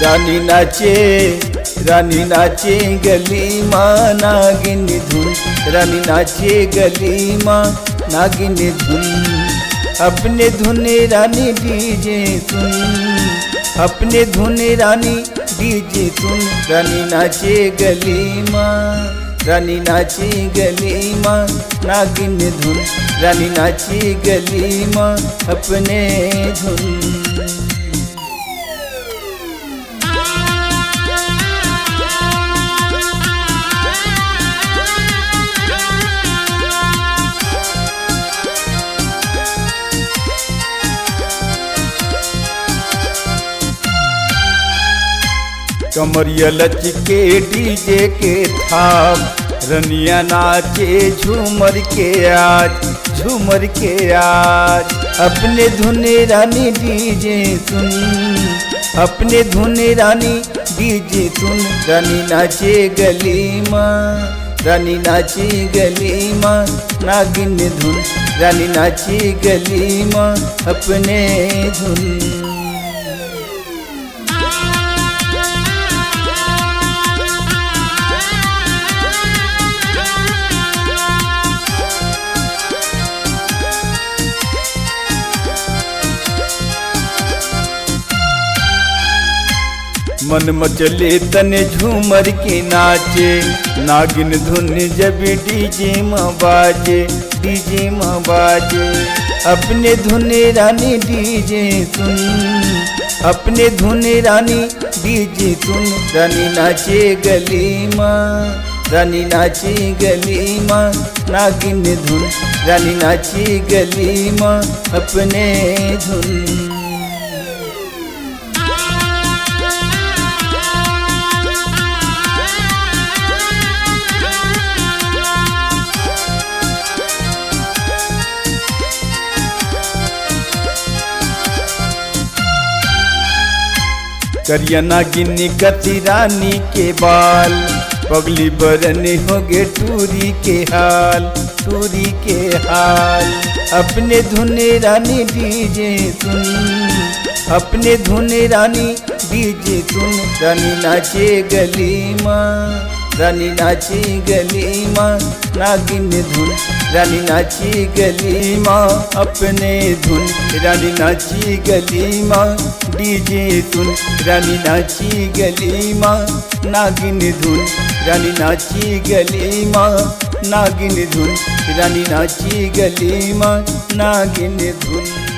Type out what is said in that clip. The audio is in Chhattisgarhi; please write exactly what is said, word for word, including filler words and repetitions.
रानी नाचे, रानी नाचे गली मा नागिन धुन, रानी नाचे गली मा नागिन धुन। अपने धुन रानी डीजे सुन, अपने धुन रानी डीजे सुन। रानी नाचे गली मा, रानी नाचे गली मा नागिन धुन, रानी नाचे गली मा अपने धुन। कमरिया लचके डीजे के थाप, रनिया नाचे झूमर के आज, झूमर के आज। अपने धुन रानी डीजे सुन, अपने धुन रानी डीजे सुन। रानी नाचे गली मा, रानी नाचे गली मा नागिन धुन, रानी नाचे गली मा अपने धुन। मन मचले तने झूमर के नाचे, नागिन धुन जब डीजे म बाजे, डीजे म बाजे। अपने धुन रानी डीजे सुन, अपने धुन रानी डीजे सुन। रानी नाचे गली मा, रानी नाचे गली मा नागिन धुन, रानी नाचे गली मा अपने धुन। करिया नागिन कति रानी के बाल, पगली बरन होगे टूरी के हाल, टूरी के हाल। अपने धुन रानी डीजे सुन, अपने धुन रानी डीजे सुन। रानी नाचे गली मा, रानी नाचे गली मा नागिन धुन, रानी नाचे गली मा अपने धुन, रानी नाचे गली मा डीजे सुन। रानी नाचे गली मा नागिन धुन, रानी नाचे गली मा नागिन धुन, रानी नाचे गली मा नागिन धुन।